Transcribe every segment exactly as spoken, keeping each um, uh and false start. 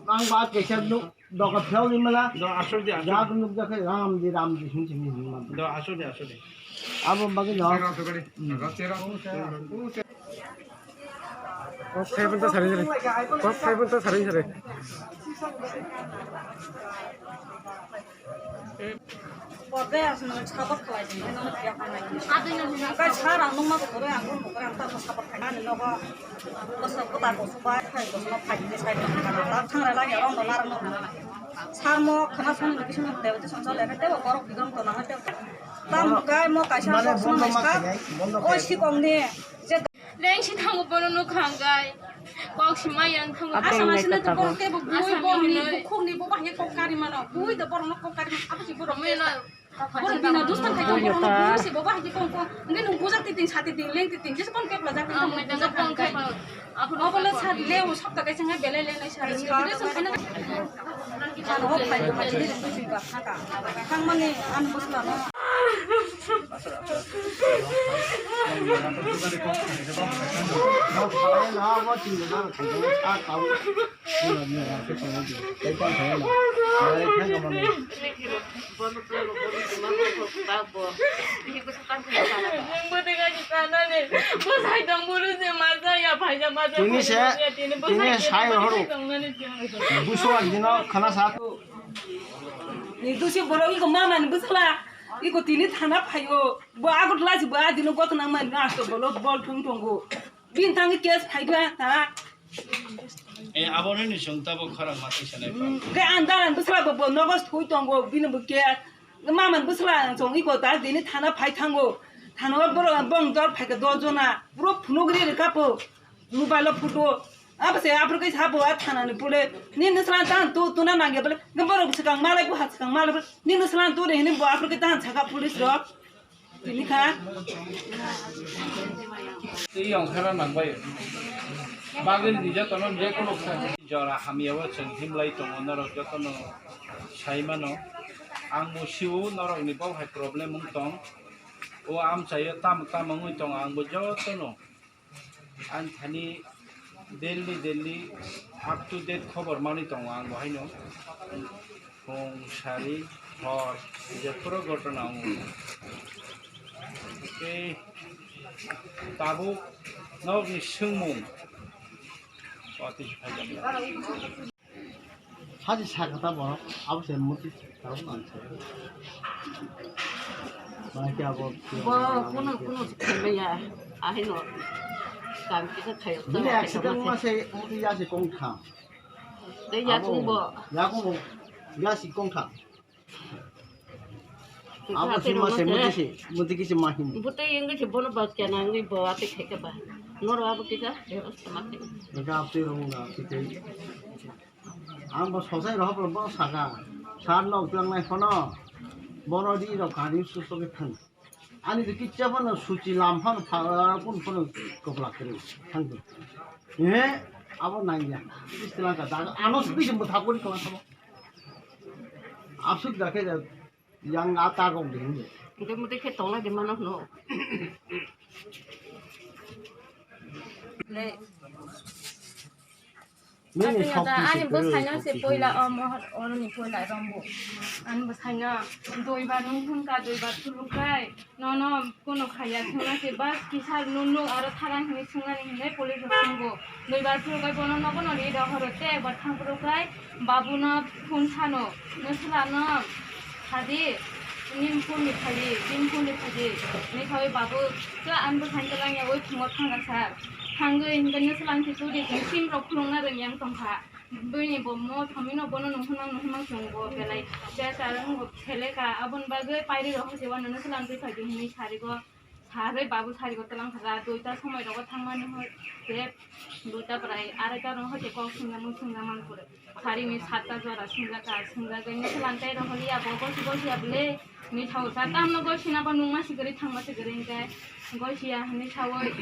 Ang ba kaisa nuk doka phiyok ni mala. Do asuk di, asuk. Jak nuk jak khe ram di, ram di, sing sing di, sing di. Do asuk di, asuk di. Abo bagwi no. Kok khai pun ta sari sari. Kok khai pun ta sari sari. Pode asno sabak khlai di, no ya khlai di. Kai sar ang nungma ko kore, ang nungma ko kore, ang ta sabak khlai. Ani nogo, bosa kota ko subai, khai ko subai, khai di sai ko kana. Ta thang ra la ya rong do lar no. Sar mo khana song ni bisin de de song chole, te borok bigam to na te. Tam kai mo kaisa sok song mai sa. Oi sikong ni. Lengsi thango bono nuk hangkai. Kok si mai yang thango. Asa masina to borok tebo bui bo ni bukhuk ni bo bahye kok kari mano. Bui do borok no kok kari mano. Apa si borok mela. Borok bina dustan khai borok no bui si bo bahye kok kok. Nge nung bujak titing sati ting leng titing. Jesa kon kepla jak titing bujak hangkai. Obo le sat le o sapta kaisa ngai belai le nai sat. Video song khana. Ano hok khai khai ni sui ba khaka. Thang mani an busla no. Tini se, tini sai rohoro. Buso agdino khana sa. Ni dusi borok iko mama ni bwsala. Iko tini thana phaio. Bo agot laji bo adino gotna mani asto bolo bol thung thungo. Bin thangi case phaiba ta. E, abo nini chwng tabuk khorang ma twi sanai pha. Ke andaran bwsala bo, bo nogos thui tongo, bini bo case. Mama ni bwsala chwng iko ta dini thana phai thango. Thana o borok bong dor phaika dos jona. Puro phunuk ri ri kapo. Mobile o photo. Abo se aphuru kaisa abo a thana ni pule. Ni nisla tan tu, tu na nangya bole. Ni borok swkang malai, buha swkang malai bole. Ni nisla tu re hini bo aphuru kai tan saka police rok. Tini kha. Tei yong khara nang bai. Bagwi ni joto no je kono kha. Jora hamya o chwng himlai tongo norok joto no sai mano. Ang bo siu norok ni bo hai problem wng tong. O amchai o tam tam wngwi tongo ang bo joto no. Ang thani daily daily up to date khobor manwi tongo ang bo haino. Phung sari hor je puro gotona wngo. Tei tabuk nokni swngmung watwi se phaijak. Haji sakha ta borok, abo se muti tabuk ang se. Mana khe abo bo kuno kuno se khaimaya, ahino kam kisa khayo. Bini accident ma se muti ya se kong kha. Dei ya abo kung bo. Ya kung bo. Ya si kong kha. Abo si ma se muti se, muti kisi ma hin. Bute yang kisi bono ba kena ngi bo ate khaika ba. Noro abo kisa, ya sama khe. Ga ate rong ga kite. Ang bo sosai rohop lo bo saka. Sar nok tang nai phono. Bono di rok kani susto ke thang. Ani de kicha phono suchi lam phono pha kun phono koplak kri. Thang tu. Eh, abo nang ya. Istilang ka daga ano sbi jumbo thapori kala thabo. Absuk da ke yang ata gong de. Mute mute ke tongla de mano no. Le. Nini Atwng sok ada ani tisi bwsai no kwrwi se sok poila tisi. O mohor oroni poila rombo. Ani bwsai no doibar nung hwnka doibar thulukai nono kuno khaya thwngna se bas kisa nunu aro tharang hinwi thwngnani hinwi police rok thwngo. Doibar thulukai bono nogo no ri rohoro te ekbar thang phuru kai babu no phone sano nwsla no. Phadi, nini phone ni phadi, nini phone ni phadi. Ni khawi babu, to ang bwsang twlang ya, oi phungo thanga sar. Thangwi hinkhe nwswlang se turi, sim rok phunukna rwng yang tongkha. Buini bo mo thomino bono nuhunang nuhunang chwng bo belai. Cha cha rwng bo pheleka, aboni bagwi pairi rok hose wano nwswlang twi phadi hinwi sarigo. Sari babu sari ko talang khara, duita somoi rogo thangmani hoi, je duita prai araita rong hoi kok singna mung singna mang kore. Sari ni satta jora singjaka, singjagwi ni selang tei roholiya bo gosi gosi ya bole. Ni sao sa tamno gosi na ba nungma sigri thangma sigri hingke gosi ya hini saoi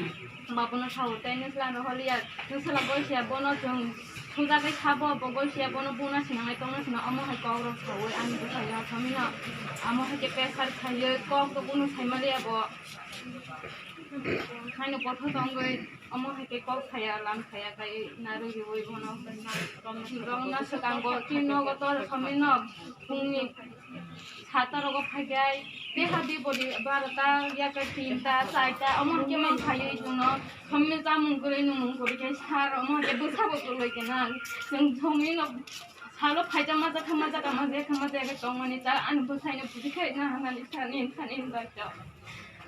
babu no sao tei ni selang roholiya. Ni selang gosi ya bono chwng sujagwi sabo bo gosi ya bono buna sinangai tongna sina omo hai kok rok saoi ani bwsai ya samino amo hai ke pesar khaiyo kok to kunu saimaliya bo. Haino kotho tongwi omo hai ke kok saya lam saya kai narwi riwi bono. Rong na swkang bo chini nogo tor somino phungni sata rogo phaikai. Teha di bodi barota yaka tinta charta omo ke mang khaiyo chwngno somino chamung kwrwi nwngmung kwrwi kai sar omo hai ke bwsa bo kwrwi ke nang. Chwng somino salo phaija maja kha maja kha maja kha maja kha tongmani cha ani bwsaino buji khai na hanani sani sani bakcha.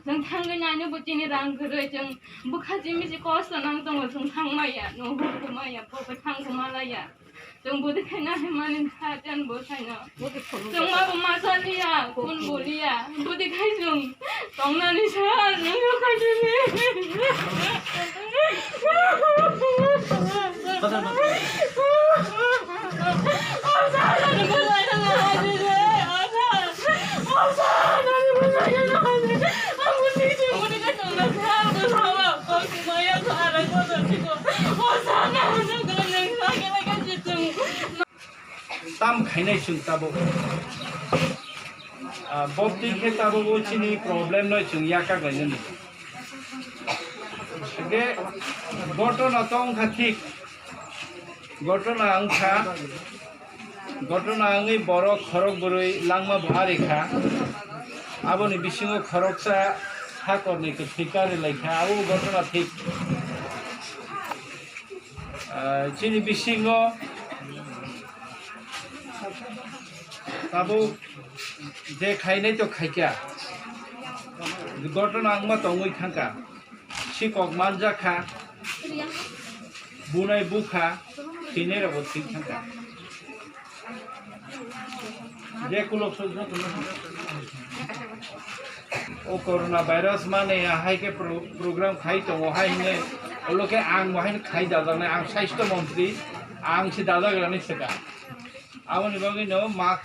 Chwng thangwi naino bo chini rang kwrwi chwng bwkha jimiji kosto nang tongo chwng thangmaya no hurkumaya bo bai thangkumalaya. Chwng bwdwi khaina himani sajan bwsaino. Chwng ma bo masa liya kun bo liya bwdwi khai chwng tongnani sa nang yo khai chwng. Tam khainai chwng tabuk. Ah, bobtwi khe tabuk o chini problem no chwng yaka gainani. Hingke gotona to wngkha thik. Gotona wngkha, gotona wngwi borok khorok bwrwi langma bo ari kha. Aboni bisingo khoroksa hakorni kwthwi kari lai kha. Abo gotona thik. Ah, chini bisingo tabuk je khainai to khaikha. Gotona wngma tongwi thangkha. Sikok manjakha, bunai bukha, thwinai rokbo thwi thangkha. Je kulok sojno tongma. O corona virus mane ahai khe pro-, program khai tongo hai hwnwi, olo khe ang bo haino khai dajaknai, ang sasthya montri, ang se dajagrani swkang. Aboni bagwi no mask